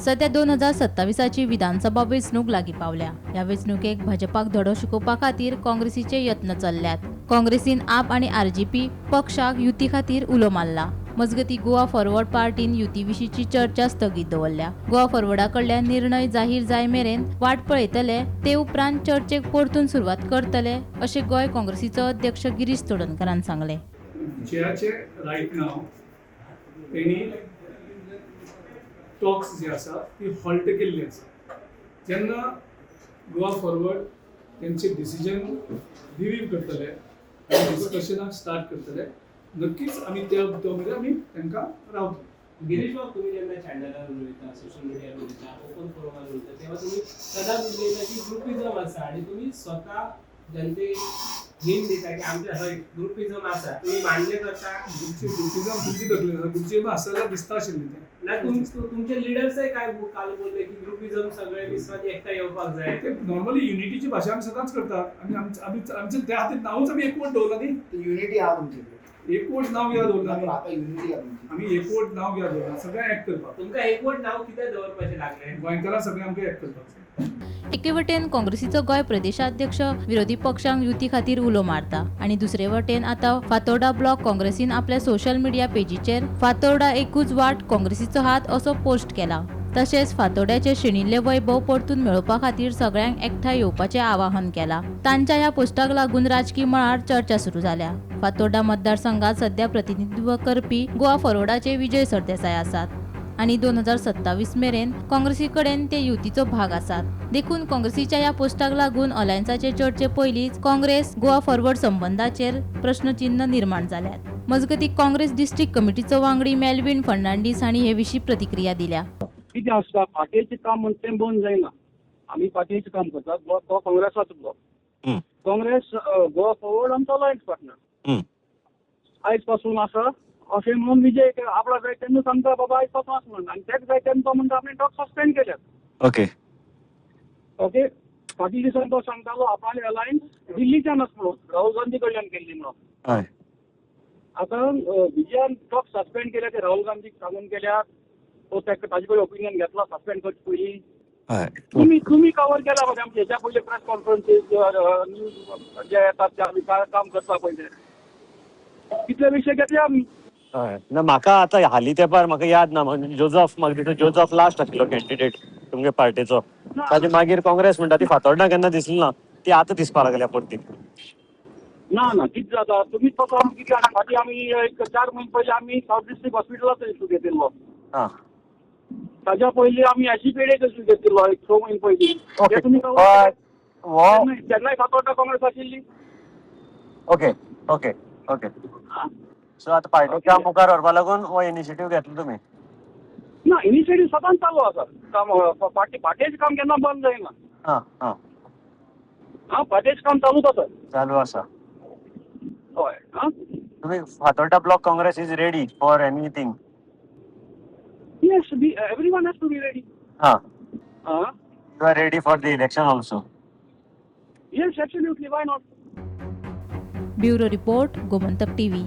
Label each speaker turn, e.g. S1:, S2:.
S1: सध्या 2027ची विधानसभा वेंचणूक लागीं पावल्या. ह्या वेंचणुकेक भाजपाक धडो शिकोवपा खातीर काँग्रेसीचे यत्न चल्ल्यात. काँग्रेसीन आप आनी आरजीपी पक्षाक युती खातीर उलो मारला. मजगतीं, गोवा फॉरवर्ड पार्टीन युती विशींची चर्चा स्थगीत दवरल्या. गोवा फॉरवर्डा कडल्यान निर्णय जाहीर जाय मेरेन वाट पळयतले, ते उपरांत चर्चेक परतून सुरवात करतले, अशें गोंय काँग्रेसीचो अध्यक्ष गिरीश चोडणकारान सांगलें.
S2: विजयाचे रायट नाव तेणी टॉक्स जे आसा ती हॉल्ट केल्ली आसा. जेन्ना गोवा फॉरवर्ड तेंचे डिसिजन रिव्हीव करतले आनी डिस्कशनाक स्टार्ट करतले, नक्कीच आमी त्या तो मेरेन आमी तांकां रावतले.
S3: गिरीश बाब, तुम्ही जेन्ना चॅनलार उलयता, सोशल मिडियार उलयता, ओपन फोरमार उलयता, तेव्हा तुम्ही सदांच उलयता की ग्रुपिझम आसा आणि तुम्ही स्वतः जनतेक हिंट दिता की आमच्या हय ग्रुपिझम आसा. तुम्ही मान्य करता?
S2: ग्रुपची ग्रुपिझम तुमची तकली आसा. ग्रुपची आसा जाल्यार दिसता आशिल्लें तें.
S3: ना, तुमचे लिडर्सय काय काल बोलले की ग्रुपिझम सगळे विसरात, एकठांय येवपाक जाय.
S2: ते नॉर्मली युनिटीची भाशा आमी सदांच करतात आनी आमचे आमी आमचे त्या खातीर नांवूच आमी एकवट दवरला न्ही.
S4: युनिटी आहा तुमच्याकडे.
S2: एकवट नांव कित्याक दवरला आमी?
S4: आता युनिटी आहा तुमची.
S2: आमी एकवट नांव कित्याक दवरला? सगळ्यांक एक करपाक.
S3: तुमकां एकवट नाव कित्याक दवरपाचें लागलें?
S2: गोंयकारां सगळें आमकां एक करपाक जाय.
S1: एके वटेन काँग्रेसीचो गोंय प्रदेशाध्यक्ष विरोधी पक्षांक युती खातीर उलो मारता आनी दुसरे वटेन आतां फातोर्डा ब्लॉक काँग्रेसीन आपल्या सोशल मिडिया पेजीचेर "फातोर्डा एकूच वाट, काँग्रेसीचो हात" असो पोस्ट केला. तशेंच फातोर्ड्याचे शेणिल्ले वैभव परतून मेळोवपा खातीर सगळ्यांक एकठांय येवपाचें आवाहन केलां. तांच्या ह्या पोस्टाक लागून राजकी मळार चर्चा सुरू जाल्या. फातोर्डा मतदारसंघात सध्या प्रतिनिधित्व करपी गोवा फॉरवर्डाचे विजय सरदेसाय आसात आनी 2027 मेरेन काँग्रेसी कडेन ते युतीचो भाग आसात. देखून काँग्रेसीच्या ह्या पोस्टाक लागून अलायन्साचे चर्चे पयलींच काँग्रेस गोवा फॉरवर्ड संबंदाचेर प्रश्नचिन्ह निर्माण जाल्यात. मजगतीं, काँग्रेस डिस्ट्रिक्ट कमिटीचो वांगडी मेल्विन फर्नांडीस हांणी हे विशीं प्रतिक्रिया दिल्या.
S5: कितें आसता, पार्टेचें काम म्हणटा तें बंद जायना. आमी पार्टेचें काम करतात. तो काँग्रेसाचो ब्लॉक. काँग्रेस गोवा फॉरवर्ड आमचो अलायन्स पार्टनर आयज पासून आसा अशें म्हणून विजय आपणाक जाय तेन्ना सांगता, बाबा आयज पासून आसा म्हणून. आनी तेका जाय तेन्ना तो म्हणटा, आपणें टॉक सस्पेंड केल्यात. ओके, फाटल्या दिसान तो सांगतालो आपणाली अलायन्स दिल्लीच्यान आसा म्हणून, राहुल गांधी कडल्यान केल्ली म्हणून. आतां विजयान टॉक सस्पेंड केल्या ते राहुल गांधीक सांगून केल्यात, तो ताका ताजे कडेन ओपिनियन घेतला सस्पेंड करचे पयलीं? तुमी तुमी कवर केला मरे आमचे हेच्या पयले प्रेस कॉन्फरन्सीस, न्यूज जे येतात ते आमी काय काम करता पयले कितले विशय घेतले आमी.
S6: हय, ना, म्हाका आतां हालीं तेंपार म्हाका याद ना. म्हणजे जोजफ, म्हाका दिसता जोजफ लास्ट आशिल्लो कॅन्डिडेट तुमगे पार्टेचो.
S5: ना.
S6: ताजे मागीर काँग्रेस म्हणटा ती फातोर्डा केन्ना दिसली ना. ती आतां दिसपा लागल्या परती.
S5: ना ना, कितें जाता, तुमी तसो आमी कितें जाणा, फाटीं आमी एक 4 म्हयने पयलीं आमी सावथ डिस्ट्रिक्ट हॉस्पिटलाचो इशू घेतिल्लो. ताज्या पयलीं आमी एशी पेडेचो इशू घेतिल्लो एक 6 म्हयने पयलीं. ते तुमी cover केले.
S6: हो.
S5: तेन्नाय फातोर्डा काँग्रेस आशिल्ली.
S6: ओके ओके ओके सो आतां पार्टेक काम मुखार व्हरपा लागून हो इनिशिएटीव घेतलो तुमी?
S5: ना, इनिशिएटीव सदांच चालू आसा. काम पार्टेचें काम केन्ना बंद जायना.
S6: आं आं
S5: आं, पार्टेचें काम चालूच आसा.
S6: चालू आसा.
S5: हय, आं.
S6: तुमी Fatorda block Congress is ready for anything?
S5: Yes, everyone has to be ready. Ah.
S6: You are ready for the election also?
S5: Yes, absolutely. Why not?
S1: Bureau report, Gomantak TV.